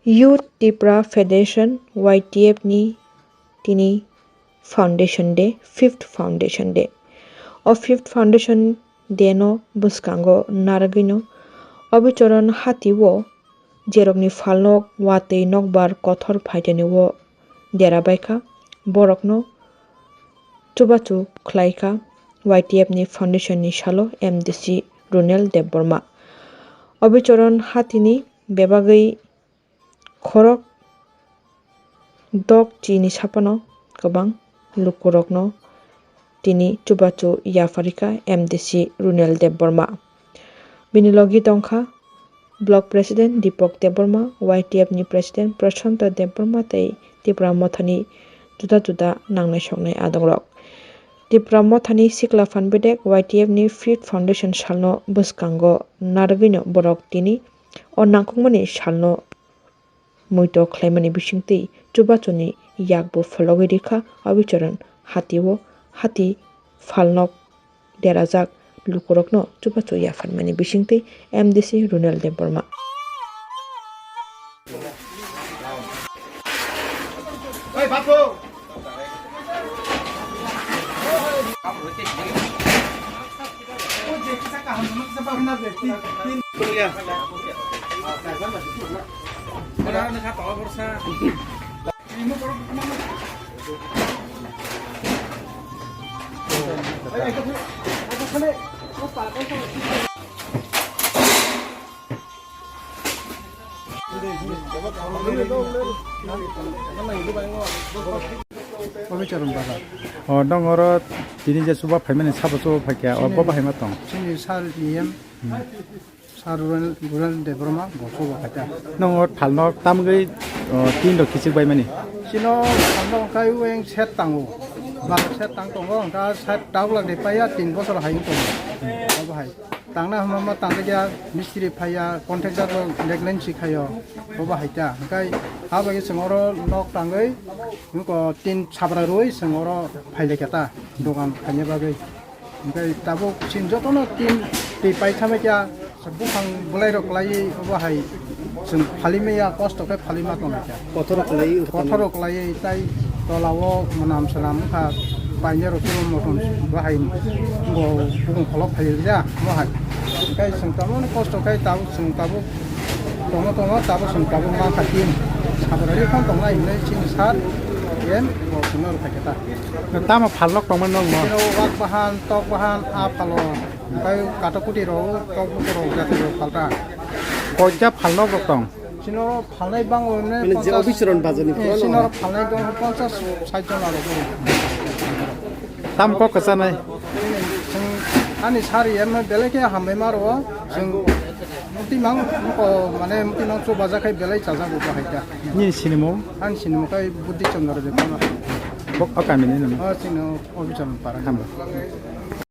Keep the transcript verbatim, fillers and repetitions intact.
Youth Tipra Federation, Y T F ni tini Foundation Day, fifth Foundation Day. O fifth Foundation Day no bwskango narwgwino Abhicharan Hati o jerokni phalnok watwi nokbar kothor phaitani o dera baikha, borokno chubachu khlaikha Y T F ni Foundation ni salo M D C Runel Debbarma. Abhicharan Hati ni bebagwi khorok dok chini sapano kwbang lukurokno tini chubachu yapharikha M D C Runel Debbarma. Bini logi tongkha Block President Deepak Debbarma, Y T F ni President Prashanta Debbarma tei Tipra Mothani juda juda nangnai soknai adongrok. Tipra Mothani sikla phan bedek Y T F ni fifth Foundation salno bwskango narwgwino borok tini o nangkukmani salno muito khlaimani bisingtwi chubachuni yakbo phologwi rikha Abhicharan Hati o. Hati phalnok derajak lukurokno chubachu yapharmani bisingtwi M D C Runel Debbarma. Abhicharan Bazar. O, nong oro tini je chuba phaimani sabo chuba phaikha, o, bo bahai ma tong? Chini sir E M, sir Rural, Rural Debbarma, bo chuba phaikha. Nong o phalno tamgwi, o, tin rok kichik bai mani? Chino phalno kai weng set tango. Ba set tang tongo, hwnkha set tabla de paya tin bosor hai tongo. Bo bahai. Tangna hwnma ma tangjakya, mistri phaiya, contractor rok negligence khaio, bo bahai ta. Hwnkhe ha bai chwng oro nok tangwi, nuko tin sabra rwi chwng oro phailaikha ta, dogan khaina bagwi. Hwnkhe tabuk chwng jotono tin twi pai thangbaikha, buphang bwlairok kwlaiwi bo bahai. Chwng phalimaya, kosto khe phalima tonglaikha. Kothoro kwlaiwi wngkha. Kothoro kwlaiwi tai tolao mwnam swnam wngkha, painero chwngno motom bahai bo bukung kholok phaiya, mo hai. Tei chwng tamo kosto khe tabuk chwng tabuk tongo, tongo, tabuk chwng tabuk ma kha tin. Sabrari phano tongnai hinwi chini sir E M bo chwngno rwkhaikha ta. Tamo phalnok tongmani nokno? Chini wak bahan, tok bahan, a phalo, tei katok kuti rok, tok bukur rok, jati rok phalta. Koita phalnok rok tong? Chini oro phalnai bango hwnwi. Mane je ponchas, Abhicharan Bazar ni eh, phalno chini oro phalnai dong ponchas sait jon aro dong. Tam kok kwchanai? Chwng ani sari emno belai khe hambai ma rwo. Chwng mutimang ko mane mutimang chubajakhai belai chajago bahai ta. Nini sinimung? Ani sinimung khai Buddhi Chandra Debbarma. Bo o kami ni nang? O chini Abhicharan para. Hamba.